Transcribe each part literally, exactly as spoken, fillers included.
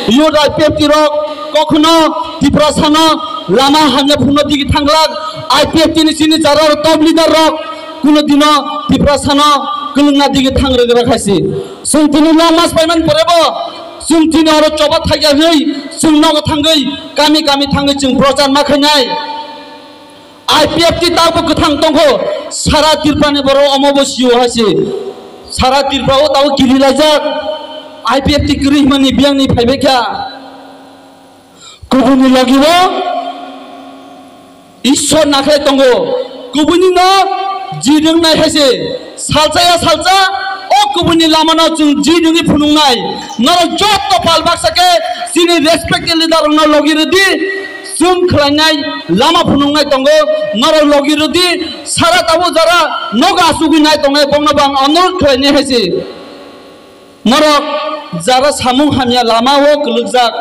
Youth I P F T rok kokhuno Tiprasano lama hamya phunukna digi thanglak, I P F T ni chini jara rok top leader rok kuno dino Tiprasano kwlwngna digi thang rwgra khaisi. Chwng tini long mas paimani porebo chwng tini oro choba thaiya hwi chwng nogo thangwi kami kami thangwi chwng prochar ma khainai. I P F T tabuk kwthang tongkho, sara Tripura ni borok omo bo sio hai se. Sara Tripura o tabuk kiri laijak. I P F T kwrwi hwnmani biyang ni phaibai kha. Kubuni logi o Ishwar nakhai tongo. Kubuni no ji rwngnai hai se. Salsa ya salsa, o kubuni lama no chwng ji rwngwi phunuknai. Norok jotto pal baksa khe chini respected leader rok no logi rwdi. Chwng khlainai lama phunuknai tongo, norok logi rwdi, sara tabuk jara nogo asugwi nai tongnai bokno bo ang onurodh khlainai hai se. Norok jara samung hamya lama o kwlwkjak,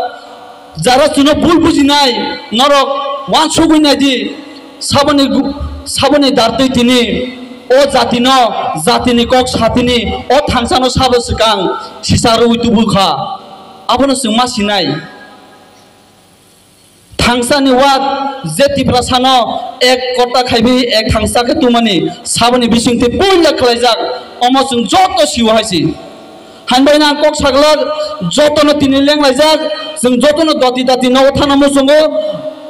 jara chwngno bul bujinai, norok uansugwi naidi, saboni gu-, saboni dartwi tini o jatino, jatini kok satini o thangsano sabo swkang sisa rwui tubu kha, abono chwng ma sinai. Thangsani wak je Tiprasano ek kota khaiwi ek thangsa khe tubumani saboni bisingtwi puila khlaijak, omo chwng joto sio hai se. Hambai nang kok saglak jotono tini lenglaijak, chwng jotono doti dati nogo thana muchungo.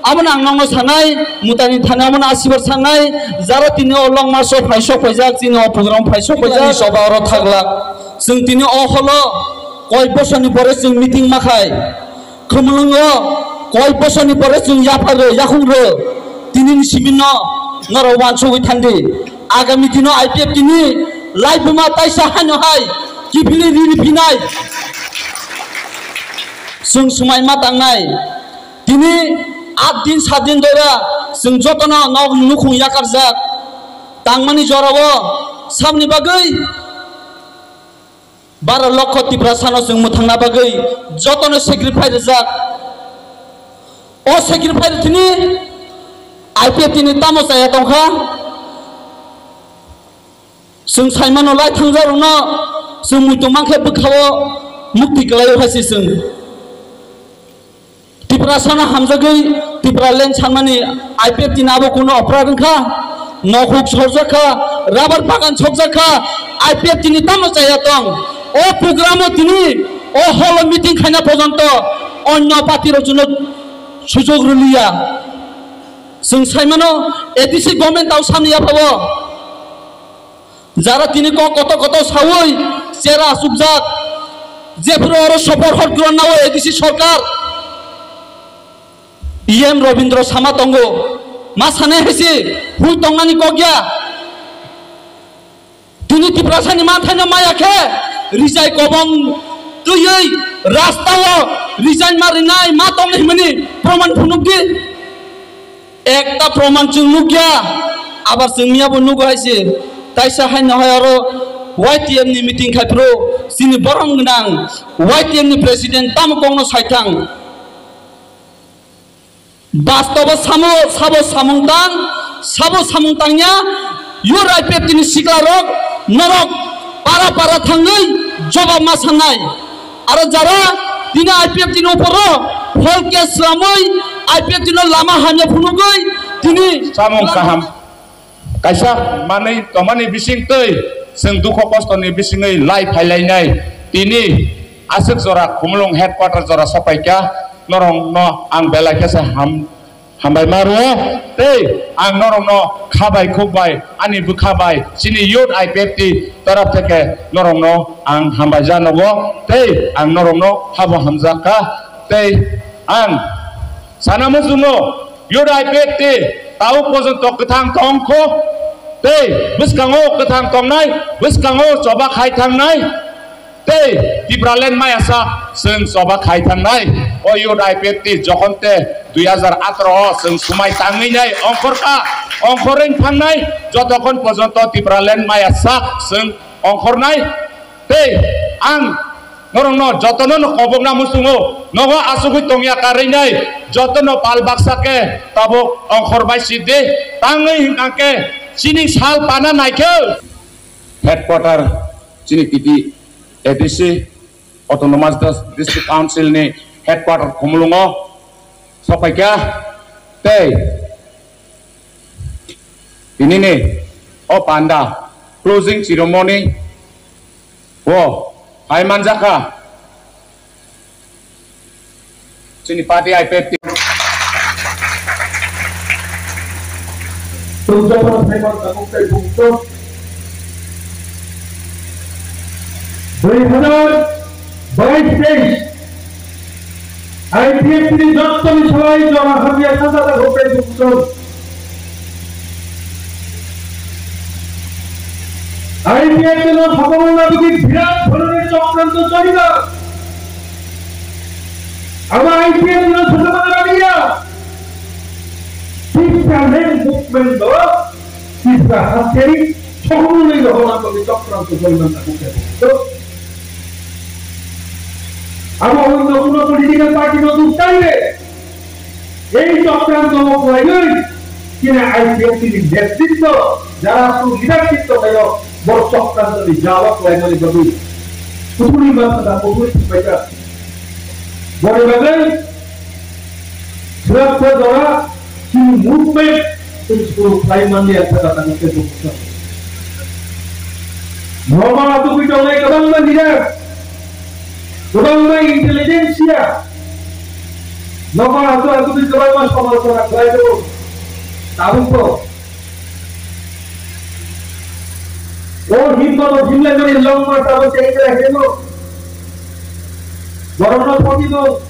Abono ang nokno sanai, mwtaini thani abono asibar sanai, jara tini o long maso phai sok phaijak, chini o program phai sok phaijak. Tini soba oro thaglak. Chwng tini o holo koi bosorni pore chwng meeting ma khai. Khumulwngo koi bosorni pore chwng yapharo, yakhung rw. Tinini simino norok uansugwi thangdi. Agami dino I P F T ni laibuma taisa haino hai kiphilwi riri phinai. Chwng swmai ma tangnai. Tini at din sat din dora chwng jotono nok nukhung yakarjak. Tangmani jorao sabni bagwi Baro lokho Tiprasano chwng mwthangna bagwi jotono sacrifice rijak. O sacrifice thini I P F T ni tamo chaya tongkha. Chwng saimano lai thangjakrokno chwng muitu mankhe bwkhao mukti kwlaio hai se chwng. Tiprasano hamjagwi Tipraland sanmani I P F T ni abo kuno oprad wngkha, nokhuk sorjak kha, rubber bagan sokjak kha, I P F T ni tamo chaya tong. O program o tini o hall o meeting khaina porjonto onyo party rok chwngno sujog rwliya. Chwng saimano A D C government tao samni yaphao. Jara tini kok kotor kotor sawi chera asukjak. Jephuru oro sopor hor kuran nao A D C sorkar. E M Robindra sama tongo. Ma sanai hai se hui tongnani kok ya. Tini Tiprasani manthaino maya khe rijai kobong twiwi rastao rijai ma rinai ma tongnai hwnmani proman phunukdi. Ekta proman chwng nukya, abar chwng miyabo nugo hai se. Taisa haino hai oro Y T F ni meeting khai phuru chini borom gwnang Y T F ni president tamo kokno saithang. Bastobo samo, sabo samung tang, sabo samung tangya, Youth I P F T ni sikla rok norok para para thangwi jobab ma sanai. Aro jara tini I P F T ni uporo phol case slamwi I P F T no lama hamya phunugwi tini samung kaham kaisa manwi tongmani bisingtwi chwng dukho kostoni bisingwi lai phailainai. Tini aswk jora Khumulwng headquarter jora sopaikha, norokno ang belai khe se ham-, hambai ma rwo. Tei ang norokno kha bai khuk bai ani bwkha bai chini Youth I P F T torop theke norokno ang hambai ja nogo tei ang norokno habo hamjak kha. Tei ang sana muchungo Youth I P F T tao porjonto kwthang tongkho tei bwskango kwthang tongnai, bwskango choba khai thangnai. Tei Tipraland maya sak chwng choba khai thangnai. O Youth I P F T jokhon te dui hajar ataro o chwng swmai tangwi nai ongkhor kha, ongkhorwi thangnai jotokhon porjonto Tipraland maya sak chwng ongkhornai. Tei ang norokno jotono no kobokna muchungo, nogo asugwi tongya karwi nai jotono pal baksa khe tabuk ongkhor bai sidi tangwi hwnkha khe chini sal pana naikhe. Headquarter chini T T A D C Autonomous District Council ni headquarter Khumulwngo sokphaikha tei tinini o panda closing ceremony o phai manjakha. Chini party I P F T. Tungjaphano phaiman tabuk tei bukto. Dui hazar bais teis I P F T ni jottoni sawai jora hamya saja tabuk tei bukto. I P F T no sokol nabigik birat dhoroner chokranto cholibar. Abo I P F T no sokol nabigya. Tipra main movement do, Tipra hasteni sokol nabigya hona to chokranto cholibar na kukya. To abo hono kuno political party no duktai re. Ei chokranto o kwlaiwi chini I P F T ni netritwo, jara su leadership tonglaio, borok chokranto ni jawab kwlaimani bagwi kuthurwi ma thangkha, kuthurwi thangbaikha. Boni bagwi swrapsa jora chini movement chwng suru khlai manliya thangkha, thangkha khe buphukha. Normal atugwi tongnai kwbangma leader, kwbangma intelligentsia, nokha atu atu di kwbangma somalchana khlai tongo. Tabukbo o himba bo himlai mani longma tabo chengkra hemo. Borokno thokibo.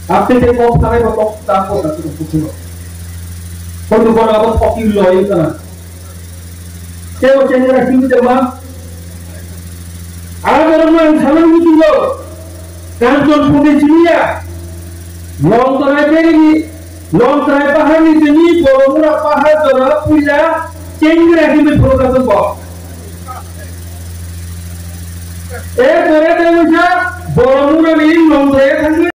Apte te kok sanai bo kok tangbo ta kok kuchino. Kono kono abo thoki loi kana. Tebo chengra simi tebo ma. Aborok no ang samani muchungo. Kanchon phungni simiya. Longtrai bereni, Longtrai paharni simi Boromura pahar jora puila chengra simi phunukha tongbo. E pore tebo sa Boromura ni Longtrai thangwi